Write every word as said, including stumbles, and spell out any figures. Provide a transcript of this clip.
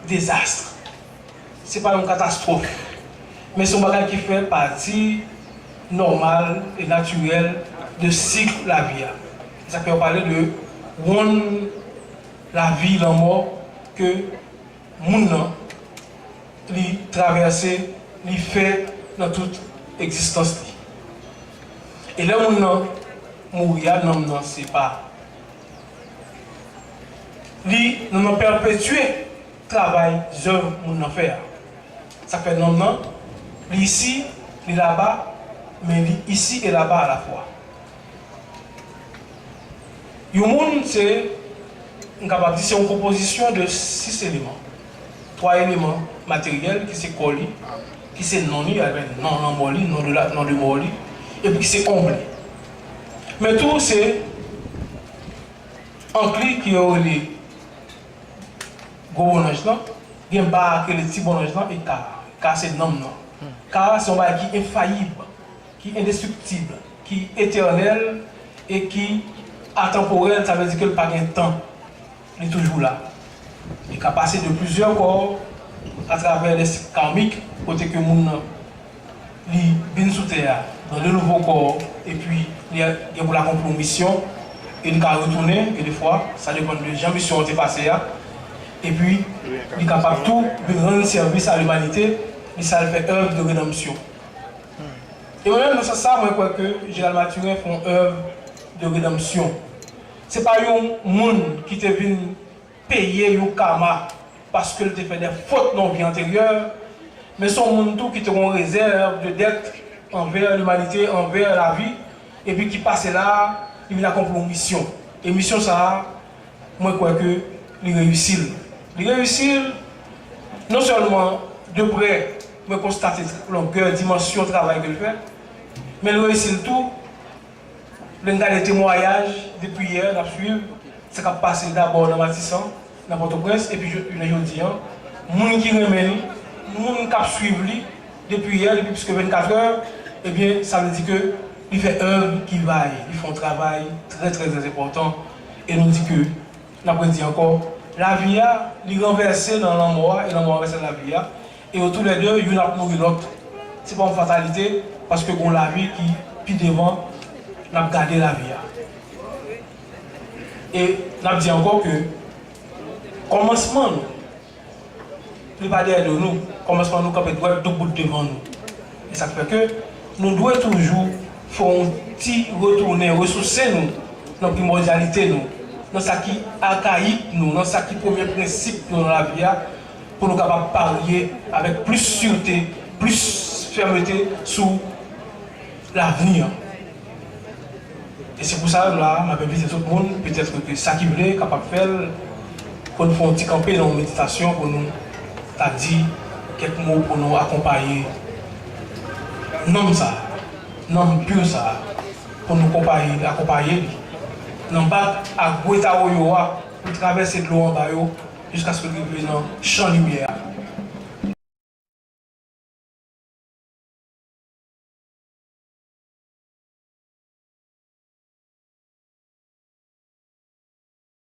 Dezas. Se pa yon katastwòf, men se yon bagay ki fè pati nòmal e natirèl de sik lavi a. Se sa k fè yo pale de wonn lavi, lanmò, ke moun nan, li travèse, li fè nan tout egzistans li. E lè moun nan mouri a, nanm nan se pa. Li, nanm nan pèpetye travay, zèv moun nan fè a. Sa fè nanm nan, li isi, li laba, men li isi e laba alafwa. Yon moun se, m kapab di, se yon konpozisyon de sis eleman. Twa eleman materyèl, ki se kò li, ki se non li, avèk non lanmò li, non de la, non de mò li, epi ki se onm li. Men tou se ankli ki yo rele gwo bonnanj lan, gen ba a ki rele ti bonnanj lan, e ka a. Ka a se nanm nan. Ka a se yon bagay ki enfayib, ki endestriktib, ki etènèl e ki atanporèl, sa vle di ke l pa gen tan. Li toujou la. Li ka pase de plizyè kò atravè lè sik karmik, kote ke moun nan, li vin sou tè a nan de nouvo kò, epi li gen pou l akonpli yon misyon, e li ka retounen, gen de fwa, sa depann de jan misyon an te pase a, epi li kapab tou vin rann sèvis a limanite, li sa l fè èv de redanmsyon. E mwen menm, nan sans sa, mwen kwè ke Gérald Mathurin fè yon èv de redanmsyon. Se pa yon moun ki te vin peye yon kama paske l te fè de fot nan yon vi anteryè, men se yon moun tou ki te gen yon rezèv de dèt anvè limanite, anvè lavi, epi ki pase la, li vin akonpli yon misyon. E misyon sa a, mwen kwè ke li reyisi l. Li reyisi l, non sèlman de prè, mwen konstate longè, dimansyon travay ke l fè, men l reyisi l tou lè n gade temwayaj depi yè n ap swiv sa k ap pase dabò nan Matisan, nan Pòtoprens, epi jounen jodi a, moun ki renmen li, moun k ap swiv li depi yè, depi plis ke vennkatrè, ebyen, sa vle di ke li fè èv ki va, li fè yon travay trè, trè, trè enpòtan, e nou di ke, n ap redi ankò, lavi a, li ranvèse nan lanmò a, e lanmò a ranvèse nan lavi a, e yo toulède, youn ap nouri lòt. Se pa yon fatalite, paske gon lavi ki pi devan, n ap gade lavi a. E n ap di ankò ke kòmansman nou, li pa dèyè do nou, kòmansman nou kanpe dwèt doubout devan nou. E sa k fè ke nou dwe toujou fè yon ti retounen, resouse nou nan primòdyalite nou, nan sa ki akayik nou, nan sa ki premye prensip nou nan lavi a, pou nou kapab parye avèk plis sirte, plis fèmte sou lavni an. E se pou sa menm la, m ap envite tout moun, petèt ke sa ki vle, kapab fè l, pou n fè yon ti kanpe nan yon meditasyon, pou nou ta di kèk mo pou nou akonpaye nonm sa a, nonm pur sa a, pou nou konpaye, akonpaye li nan bak a gwetawoyo a, pou l travèse dlo anba yo, jiskaske l rive nan chan limyè a.